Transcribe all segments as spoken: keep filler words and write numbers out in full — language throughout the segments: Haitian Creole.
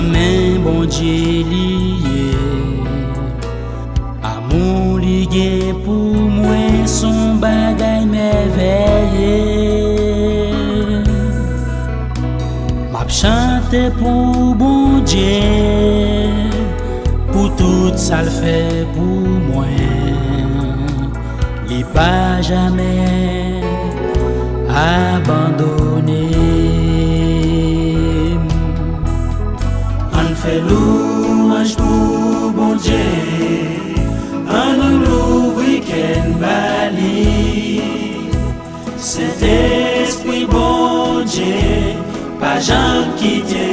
Men Bondye li ye. Amou li gen pou mwen s on bagay mèvèye. M ap chante pou Bondye, pou tout sa l fè pou mwen. Li pa jamè abandone m. Ann fè lwanj pou Bondye, ann nou louvri kè n ba li. Sentespri Bondye pa janm kite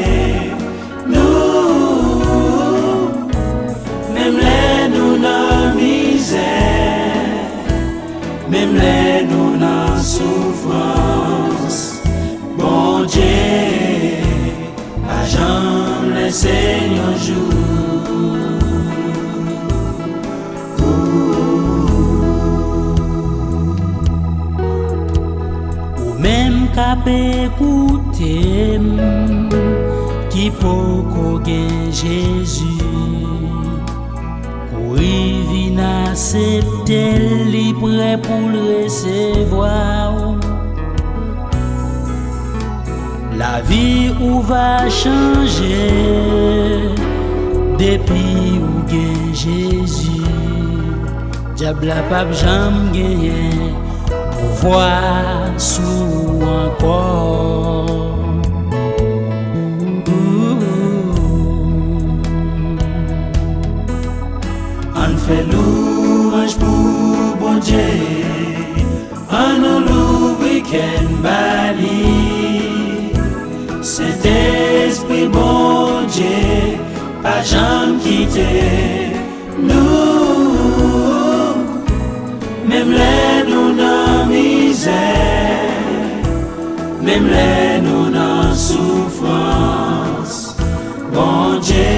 nou, menm lè nou nan mizè, menm lè nou nan soufrans, Bondye pa janm lèse yon jou. Ou menm k ap ekoute m, ki poko gen Jezi, kouri vin aksepte l, li prè pou l resevwa w. Lavi ou va chanje depi ou gen Jezi. Dyab la p ap janm genyen pouvwa sou ou ankò. Ann fè lwanj pou Bondye, ann nou louvri kè n ba li. Sentespri Bondye pa janm kite nou, menm lè nou nan mizè, menm lè nou nan soufrans, Bondye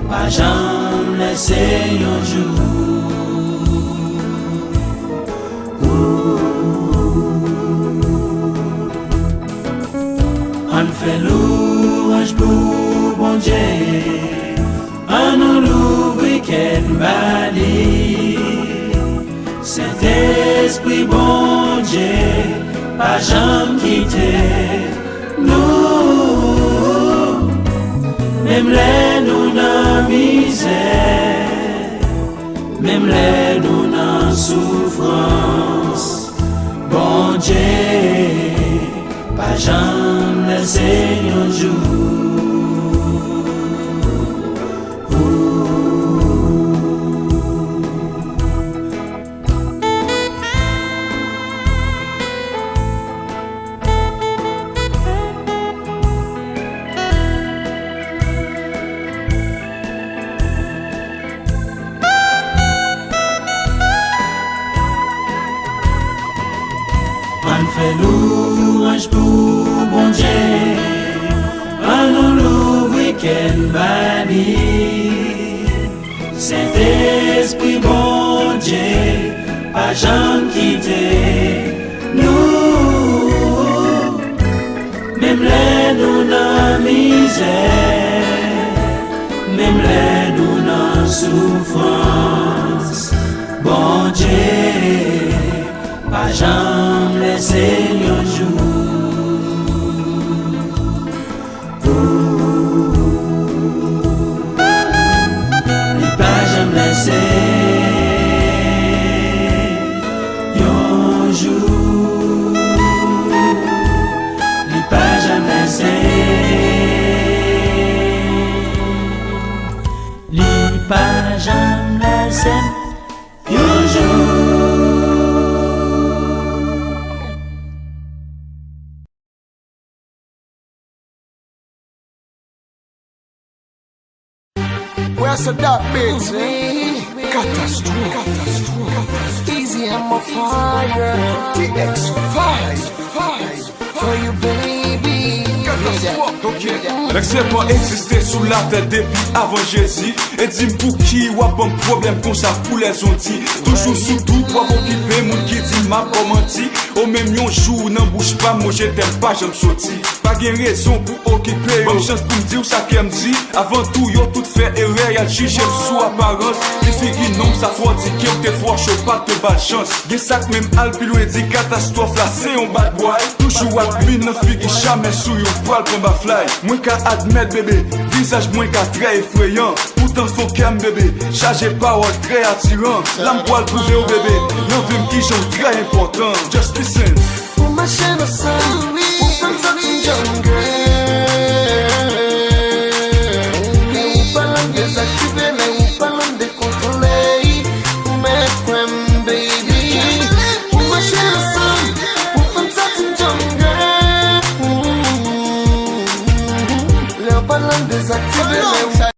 pa janm lèse yon jou. Ann fè lwanj pou Bondye, ann nou louvri kè n ba li. Sentespri Bondye pa janm kite nou, menm lè nou nan mizè, menm lè nou nan soufrans, Bondye pa janm lèse yon jou. Ann fè lwanj pou Bondye, ann nou louvri kè n ba li. Sentespri Bondye pa janm kite nou, menm lè nou nan mizè, menm lè nou nan soufrans, Bondye pa janm lèse yon jou. Li pa janm lèse yon jou. Li pa janm lèse. Li pa janm lèse m yon jou. Where's the dark bitch? Catastrophe. Easy, I'm a fire. T X five. For you, baby. Nèg sèpan egziste sou latè depi avan Jezi. E di m pouki w ap ban m pwoblèm konsa pou lèzondi. Toujou sou dout w ap okipe moun ki di m ap ba w manti. O menm yon jou nan bouch pa m mo je t'aime pa janm soti. Pa gen rezon pou okipe yo. Ban m chans pou m di w sa kè m di. Avan tou yo tout fè erè y al jije m sou aparans. Li figi nonm sa fò di ke w te fò cho pa t ba l chans. Gen sa k menm al pi lwen di katastwòf la se yon bad bòy. Toujou ak min nan figi jamè sou yon pral pran baflay. Mwen ka admèt bebe, vizaj mwen ka trè efreyan. Poutan fon kè m bebe, chaje pawòl trè atiran. La m pwal pwouve w bebe, nan vi m kijan w trè enpòtan. Just listen.